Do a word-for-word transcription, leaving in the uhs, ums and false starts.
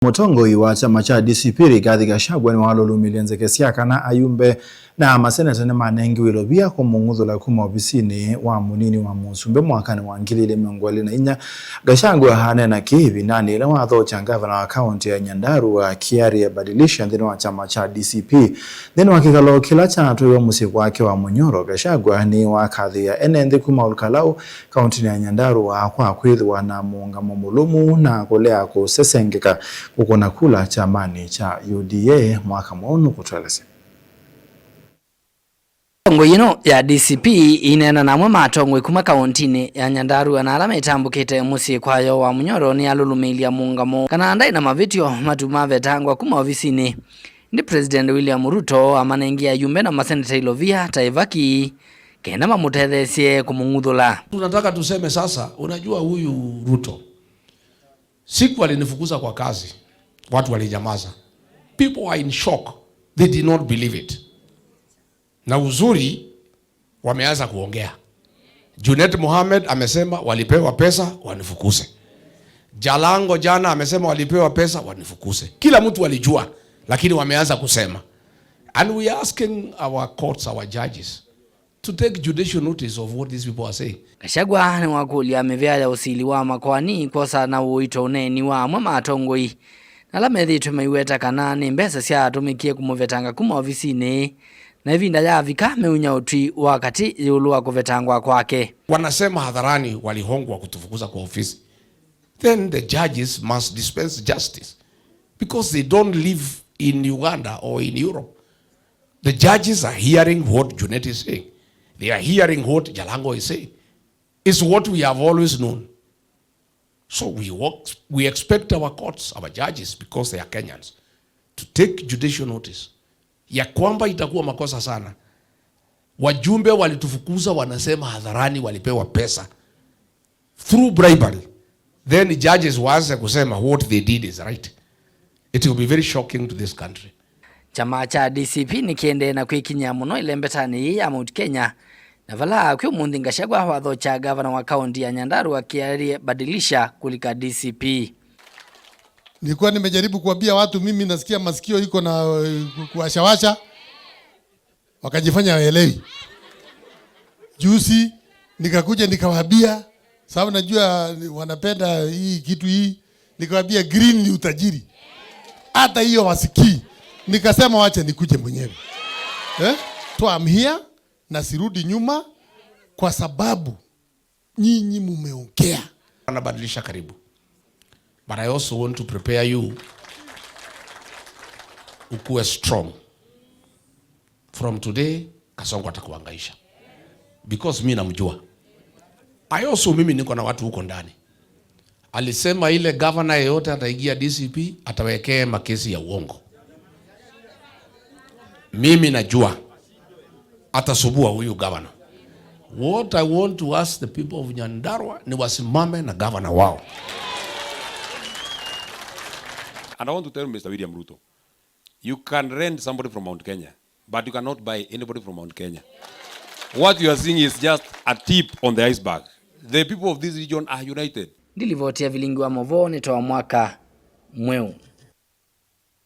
Mũtongoi wa kyama kya D C P Rigathi Gachagua nĩwalũlũmĩlye nzeke sya kana ayumbe na maseneta nĩmanengiwe ilovia kũmũng'uthũla kuma ovisinĩ wa mũnini wa mũsumbĩ mwakanĩ wa ngili ilĩ mĩongo ĩlĩ na inya. Gachagua aneena kĩĩ ĩvindanĩ yĩla wathokya ngavana wa kaũntĩ ya Nyandarua Kiarie Badilisha nthĩnĩ wa kyama kya D C P. Nthĩnĩ wa kĩkalo kĩla kyatwaiwe mũsyĩ kwake wa Munyoro, Gachagua nĩwakathĩĩa ene nthĩ kuma Olkalau, kaũntĩnĩ ya Nyandarua kwa kwĩthĩwa na mũũngamo mũlũmu na kũlea kũsesengeka kũkũna kula kyamanĩ kya U D A mwaka mweũ nũkũtwelesya. Atongoi ĩno ya D C P ĩineena na amwe ma atongoi kuma kaũntĩnĩ ya Nyandarua na ala metambũkĩte mũsyĩ kwayo wa Munyoro nĩyalũlũmĩĩlya mũũngamo kana ndaĩ na mavĩtyo matu mavetangwa kuma ovisinĩ. Ĩndĩ President William Ruto amanengie ayumbe na maseneta ilovia ta ĩvaki kenda mamũtetheesye kũmũng'uthũla. Tunataka tuseme sasa, unajua huyu Ruto, siku alinifukuza kwa kazi, watu walinyamaza. People were in shock. They did not believe it. Na uzuri, wameanza kuongea. Junet Mohamed amesema walipewa pesa wanifukuze. Jalango jana amesema walipewa pesa wanifukuze. Kila mtu alijua, lakini wameanza kusema. And we are asking our courts, our judges, to take judicial notice of what these people are saying. Gachagua nĩwakũlya mĩvĩa ya ũsili wa makoani kwosa na ũito ũneeni wa amwe ma atongoi na ala methĩĩtwe maiweta kana nĩ mbesa syatũmĩkie kũmũvetanga kuma ovisinĩ, na ĩvinda yavika meũnya ũtwi wa katĩ ĩũlũ wa kũvetangwa kwake. Wanasema hadharani walihongwa kutufukuza kwa ofisi. Then the judges must dispense justice because they don't live in Uganda or in Europe. The judges are hearing what Junet is saying. They are hearing what Jalango is saying. It's what we have always known. So we work, we expect our courts, our judges, because they are Kenyans, to take judicial notice ya kwamba itakuwa makosa sana. Wajumbe walitufukuza, wanasema hadharani walipewa pesa through bribery. Then judges waanze kusema what they did is right. It will be very shocking to this country. Kyama kya D C P nĩkĩendee na kwĩkinyĩa mũno ĩlembetanĩ yĩĩ ya Mount Kenya, na vala kwĩ ũmũnthĩ Gachagua wathokya gavana wa kaũntĩ ya Nyandarua Kiarie Badilisha kũlika D C P. Nilikuwa nimejaribu kuambia watu, mimi nasikia masikio iko na, eh, kuwashawasha. Wakajifanya hawaelewi. Juzi nikakuja nikawaambia, sababu najua wanapenda hii kitu hii, nikawaambia green ni utajiri. Hata hiyo wasikii. Nikasema wacha nikuje mwenyewe. Eh? So I'm here na sirudi nyuma kwa sababu nyinyi mumeongea. Anabadilisha karibu. But I also want to prepare you ukuwe strong. From today, Kasongo atakuhangaisha. Because mi namjua. I also, mimi niko na watu huko ndani. Alisema ile gavana yeyote ataingia D C P, atawekea makesi ya uongo. Mimi najua atasubua huyu gavana. What I want to ask the people of Nyandarua ni wasimame na gavana wao. And I want to tell Mister William Ruto, you can rent somebody from Mount Kenya, but you cannot buy anybody from Mount Kenya. What you are seeing is just a tip on the iceberg. The people of this region are united. Ndilivoti ya vilingi wa movoo nĩ toa mwaka mweũ.